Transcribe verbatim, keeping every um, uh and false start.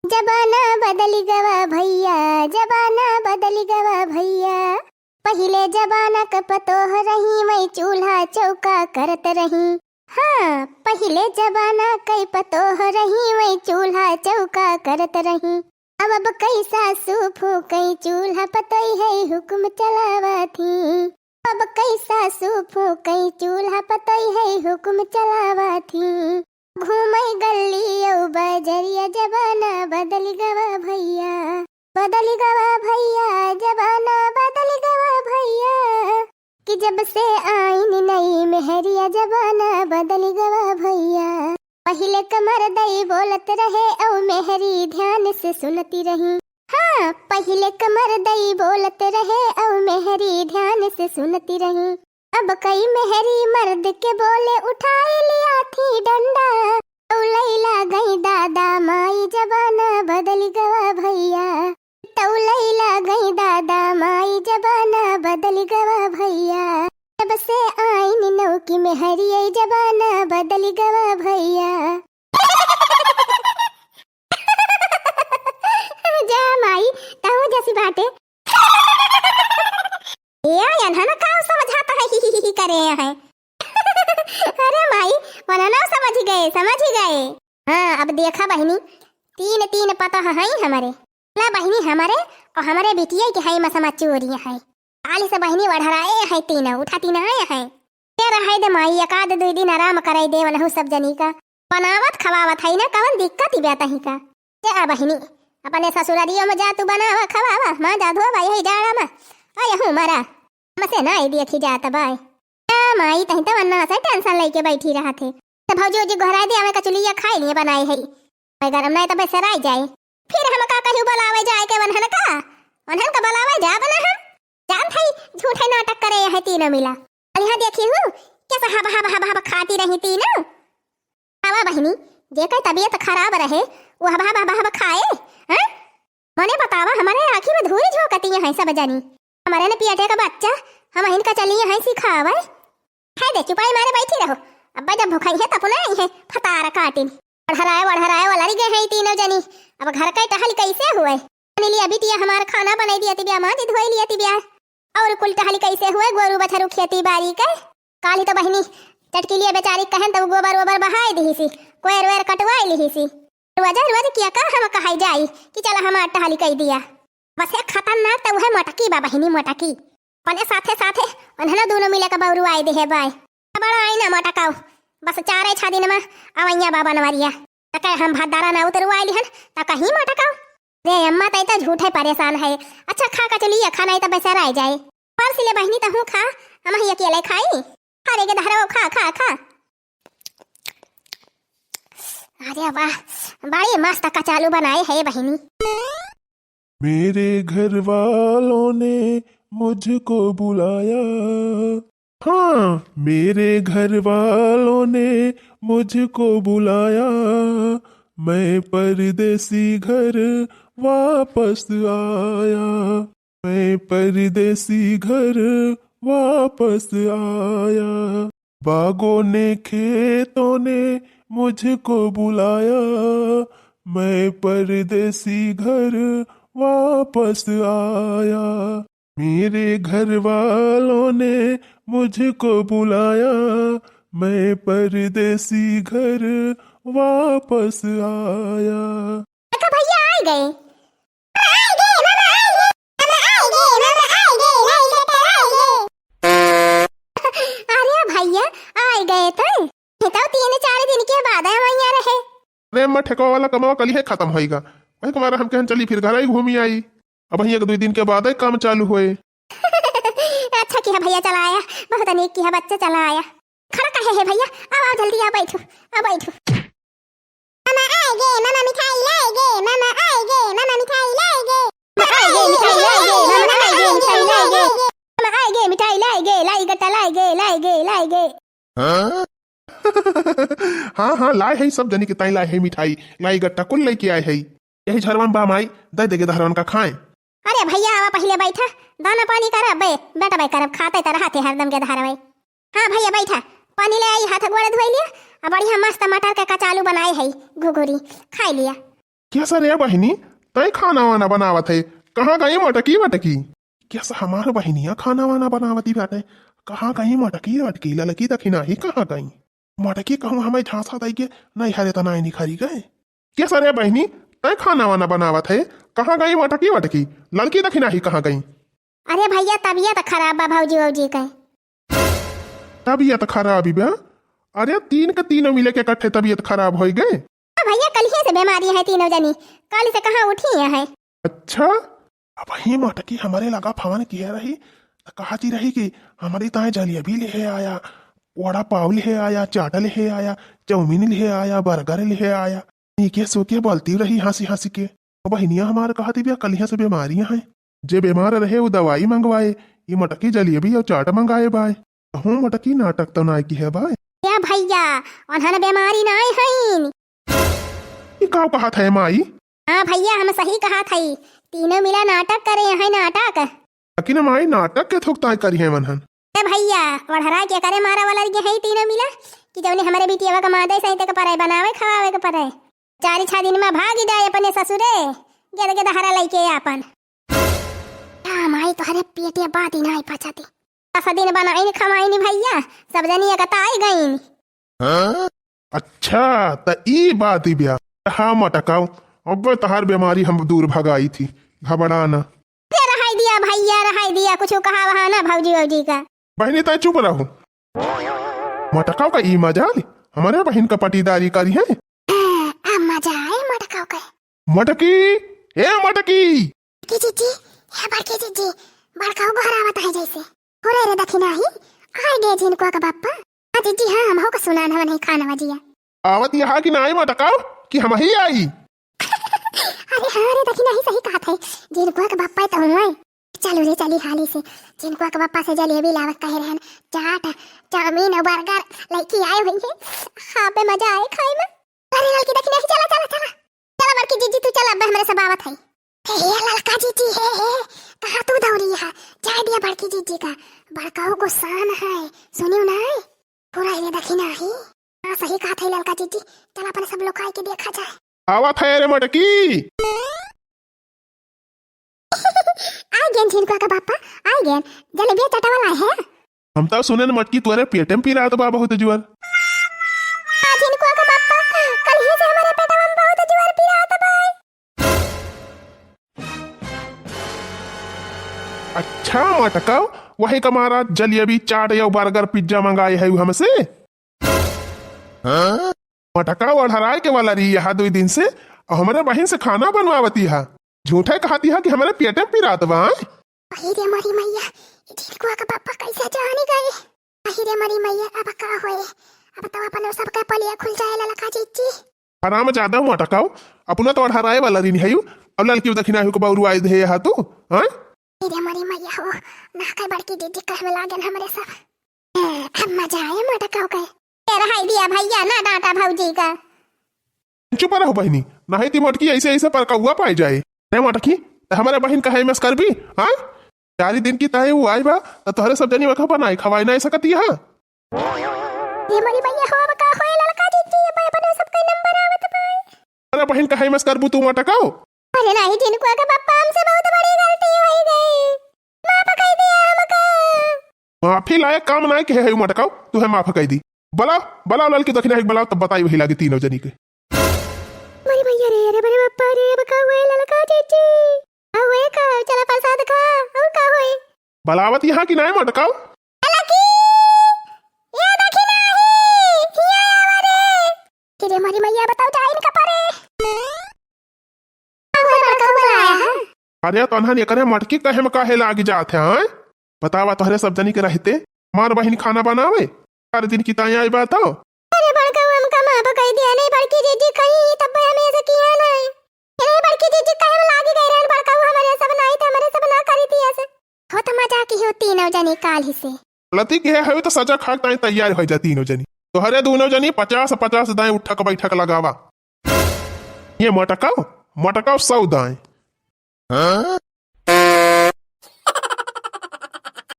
जमाना बदलि गवा भइया, जमाना बदलि गवा भइया। पहिले जमाना क पतोह रही, वही चूल्हा चौका करत रही। हाँ, पहिले जमाना कइ पतोह रही, वही चूल्हा चौका करत रही। अब, अब कइ सासू फूकइ चूल्हा, पतोहिया हुकुम चलावत ही। अब कइ सासू फूकइ चूल्हा, पतोहिया हुकुम चलावत ही। घूमइ गल्ली अउ बजरिया, जमाना बदलि गवा भइया, बदलि गवा भइया, जमाना बदलि गवा भइया। कि जब से आइन नई मेहरिया, जमाना बदलि गवा भइया। पहिले क मरदई बोलत रहे अउ मेहरी ध्यान से सुनति रही। हाँ, पहिले क मरदई बोलत रहे अउ मेहरी ध्यान से सुनति रही। अब कइ मेहरी मरद के बोले, उठाइ लिया थी डंडा। तउलइ लागइ दादा माई, जमाना बदलि गवा भइया। तउलइ लागइ दादा माई, जमाना बदलि गवा भइया। जब से आइन नौकी मेहरिया, जमाना बदलि गवा भइया। जा माई, तहूँ जसी बाटे। ए, एन्हन का समझात है, ही, ही, ही, ही करे हैं। अरे माई, वनना समझि गए, समझि गए। हाँ, अब देखा बहिनी, तीन, तीन पतोह हैं हमरे। ला बहिनी हमरे, अउ हमरे बिटिया के हैं मसमा चोरी हैं। काल्हि से बहिनी वढ़राए हैं तीनों, उठा तीन आए हैं। ए रहइ दे माई, एकाध दुइ दिन आराम करइ दे, वनहु सब जनी का बनावत खवावत हइ न, कवन दिक्कत ही बा तही का। ए आ बहिनी, अपने ससुररियो में जा तू बनावा खवावा, माँजा धोवा यही जाड़ा में, अउ यहू मरा। हमसे नाहीं देखी जात बाय। ए माई, तही त वन्ना से tension लइके बैठी रहत है। त भौजी ओजी गोहराइ दे, अबे कचुलिया खाइ लिए बनाए हइ। मैं गरम नाहीं त बेसराइ जाए। फिर हम का कहिउ बलावइ जाए के वनहन का? वनहन का बलावइ जाब ना हम? जानत हइ, झूठइ नाटक करे हैं तीनों मिला। अउ यहाँ देखिहु, कइसे हब, हब, हब, हब खाती रही तीनों। आवा बहिनी, जेकर तबियत खराब रहे, उ हब, हब, हब, हब खाए, हैं? मने बतावा, हमरे आँखी में धूरि झोंकती हैं सब जनी। हमरे न पियटे का बच्चा, हमहिन का चली हैं सिखावइ। है दे, चुपाई मारे बैठी रहो। अब्बा जब भुखाई है, तब ना आई है, फतार काटिन। वढ़राए, वढ़राए वाला रहि गए हैं तीनों जनी। अब घर कइ टहल कइसे हुए? नीली अभी तिया हमार खाना बनाइ दिया तिबिया, माँजि धोइ लिया तिबिया। अउर कुल टहल कइसे हुए? गोरू बछरू खेती बारी के। काल्हि तो बहिनी चटकिलिया बेचारी कहन तब गोबर वोबर बहाइ दिहिसी, कोयर वोयर कटवाइ लिहिसी। रोज रोज किया का हम कहइ जाई कि चला हमार टहल कइ दिया। बसे खतरनाक त उहे मोटकी बा बहिनी, मोटकी। अपने साथे साथे उन्हन दूनो मिले के बउरुआइ देहे बाय। बड़ा आई ना मोटकाउ, बस चारे छह दिन में अवइया बा बनवरिया। त कहे हम भद्दारा ना उतरुआइ लिहन, त कहीं मोटकाउ। रे अम्मा, तइ त झूठइ परेसान है। अच्छा खा कचुलिया, खा नाहीं त बेसराइ जाए। परसि ले बहिनी तहूँ खा, हमहीं अकेलइ खाई। अरे गे धरवा खा, खा, खा। अरे वाह, बड़ी मस्त कचालू बनाए है बहिनी। मेरे घर वालों ने मुझको बुलाया, हाँ, मेरे घर वालों ने मुझको बुलाया, मैं परदेसी घर वापस आया। मैं परदेसी घर वापस आया, बागों ने खेतों ने मुझको बुलाया, मैं परदेसी घर वापस आया। मेरे घर वालों ने मुझको बुलाया, मैं परदेसी घर वापस आया। देखो भइया, आइ गए। अरे भइया, आइ गए तो। ये तो तीन चार दिन के बाद आए वहीं रहे। अरे अम्मा, ठेकवा वाला कमवा कलिहे खतम होइगा। वही कुमारा हम कहन चली फिर घर आई घूमी आई। अब वहीं एक दुइ दिन के बाद आई काम चालू होए। अच्छा किहा भइया चला आया, बहुत नीक किहा बच्चा चला आया। खड़ा काहे है भइया, आओ, आओ, जल्दी आओ, बैठो, आओ, बैठो। मामा आइ गे, मामा मिठाई लाइ गे, मामा आइ गे, मामा मिठाई लाइ गे। मामा आइ गे, मिठाई लाइ गे, मामा आइ गे, मिठाई लाइ गे। मामा आइ गे, मिठाई लाइ गे, लाई गट्टा लाइ गे, लाइ गे, लाइ गे। हाँ? हाँ, हाँ, लाए है, सब जनी के ताई लाए है मिठाई, लाई गट्टा कुल लइके आए है। यही झरवा में बा माई, दइ देगे दहरवन का खाए। अरे भइया, आवा पहिले बैठा, दाना पानी करब बे, बेटा बे करब, खाते त रहते हरदम के धारवे। हाँ भइया बैठा, पानी ले आई, हाथ गोड़ धोइ लिया, आ बढ़िया मस्त मटर के कचालू बनाए है, घुघुरी, खाइ लिया। कैसा रे बहिनी, तैं खाना वाना बनावत है, कहाँ गई मटकी वटकी? कैसा हमार बहिनिया खाना वाना बनावती बाटे, कहाँ गई मटकी वटकी, ललकी दखिनाही कहाँ गई? मटकी कहूँ हमें झांसा दई के नैहरे त नाई निखरी गए। कैसा रे बहिनी, तैं खाना वाना बनावत है, कहाँ गई मटकी वटकी, ललकी दखिनाही कहाँ गई? अरे भैया, तबियत खराब बा भौजी वौजी के। तबियत खराब ही बा? अरे तीन के तीनों मिले के इकट्ठे तबियत खराब होइ गए। हाँ भैया, कलिहे से बीमारी है तीनों जनी, कल से कहाँ उठी है। अच्छा, अबहीं मटकी हमरे लगा फोन किहे रही, त कहती रही कि हमरे ताईं जलेबी लिहे आया, वड़ा पाव लिहे आया, चाट लिहे आया, चाउमीन लिहे आया, बर्गर लिहे आया। नीके सुके बोलती रही हँसी हँसी के। अब बहिनिया हमार कहती बिया कलिहे से बीमारी है, जे बीमार रहे उ दवाई मंगवाए, ई मटकी जलेबी और चाट मंगाए बाय। कहूँ मटकी नाटक तो नाय किहे बाय। ए भैया, उन्हन बीमारी नाय हईन। ई का कहत है माई? हाँ भैया, हम सही कहत हई, तीनों मिला नाटक करे हैं, नाटक। लेकिन माई, नाटक के थोक ताय करी है वन्हन? ए भैया, ओढ़रा के करे मारा वाला ये है तीनों मिला कि जौने हमरे बिटिया का मादे सहित के परे बनावे खवावे के परे। चार छह दिन में भाग जाए अपने ससुरे, गेद गेद हरा लइके आपन। का माई, तोहरे पेटे बाती नाई पचती। दस दिन बनाइन खवाइन भैया, सब जनी एकताई गइन। हाँ? अच्छा, त ई बात ही ब्या। हाँ मटकाओ, अब तहार बीमारी हम दूर भगाई थी, घबरा ना। ते रहाई दिया भैया, रहाई दिया, कुछ कहा वहा ना भौजी वौजी का। बहिनी, तैं चुप रहो। मटकाओ का ई मजाल, हमरे बहिन का पटीदारी करी है। आ, आ मजा आए मटकाओ का। मटकी, ए मटकी। बड़की जीजी, हे बड़की जीजी, बड़काऊ घर आवत है जैसे। हो रे रे दखिनाही, आए गए झिनकुआ का बापा। हाँ जीजी, हाँ, हम हो का सुनान हवन है खाना वजिया। आवत यहाँ कि नाई मटकाओ कि हम ही आई? अरे हाँ रे दखिनाही, सही कहत है, झिनकुआ का बापा तो हुआ है। चलू रे, चली हाली से। झिनकुआ के पप्पा से जलेबी लावत कहे रहन, चाट, चाउमीन और बर्गर लइके आए होइहैं। हाँ बे, मजा आए खाए में। अरे ललकी दखिनाही, चला, चला, चला। चला बड़की जीजी, तू चला, अबे हमरे सब आवत है। हे, हे, ललका जीजी, हे, हे, कहाँ तू दौड़ी है? जाए दिया बड़की जीजी का, बड़काऊ गुस्सान है, सुनियो ना? पूरा ये दखिनाही। हाँ, सही कहत है ललका जीजी, चला अपने सब लोग आए के देखा जाए। आवत है रे मटकी। आइ गेन झिनकुआ का बापा, आइ गेन। जलेबिया चटावा लाए हैं। हम तो सुनेन मटकी तोरे पेटे में पिरात बा बहुत जुअर। हाँ, झिनकुआ का बापा, कलिहे से हमरे पेटवा में बहुत जुअर पिरात बा। अच्छा मटकाओ, वही का मारा जलेबी, चाट या बर्गर, पिज्जा मंगाए है हमसे। हाँ? मटकाओ अढ़राए के वाला रही यहाँ दुई दिन से, और हमरे बहिन से खाना बनवावती है। झूठे कहती है कि हमरे पेटे में पिरात बा, आय? अही रे मरी मैया, ई झिनकुआ के पप्पा कैसे जानी गए? अही रे मरी मैया, अब का होए? अब तो अपने सबके पलिया खुल जाए ललका जीजी। हराम ज्यादा मटकाओ, अपना तो अढ़राए वाला रही है, अब ललकी दखिनाही को बौरुआई दे है तू, हाँ? अही रे मरी मैया हो, ना के बड़की जीजी कहे में लागन हमरे सब। ए, अब मजा आए मटकाओ के। ए, रहाई दिया भैया, ना डांटा भौजी का। चुप रहो बहिनी, नहीं ती मटकी ऐसे ऐसे परकौआ पाए जाए। रे मटकी, त हमरे बहिन कहे मस करबी, हाँ? चारी दिन की ताई वो आई बा, त तोहरे सब जनी वखा बनाए खवाए ना सकती है। ये मोरी मैया हो, अब का होए ललका जीजी, अब अपने सबका नंबर आवत बा। अरे बहिन, कहे मस करबू तू मटकाओ। अरे नहीं, झिनकुआ का पप्पा, हमसे बहुत बड़ी गलती हो गई, माफ कर दिया हमका। माफी लायक काम नाय कहे है मटकाओ, तू है माफ कर दी। बलाओ, बलाओ ललकी दखिनाही के बलाओ, तब बताई वही लागे तीनों जनी के। मरी भैया रे, अरे बड़े बापा रे, अब का हुए ललका जीजी? का हुए का? चला प्रसाद खा, और का हुए? बलावत यहाँ की नाय मटकाओ। ललकी, ये दखिनाही, हिया आवा रे। कि रे मरी मैया, बताओ जाए इनका परे। का हुए बड़का बुलाया है? अरे तन्हन एकरे मटकी कहे में काहे लागी जात है, हैं? बतावा तोहरे सब जनी के रहते हमार बहिन खाना बनावे? चार दिन की ताई आई बा तो। अरे बड़का हमका माफ कर दिया नहीं, बड़की जीजी कहीं तब हमें ऐसे किया नहीं। अरे बड़की जीजी कहे में लागी गई रहन बड़का, हमारे सब नहीं थे, हमारे सब ना करी थी ऐसे। हो तो मजा की हो तीनों जनी काल ही से। गलती के है तो सजा खाक ताई तैयार हो जा तीनों जनी। तोहरे दोनों जनी पचास पचास दाएं उठक बैठक लगावा। ये मटकाओ, मटकाओ सौ दाएं। हाँ?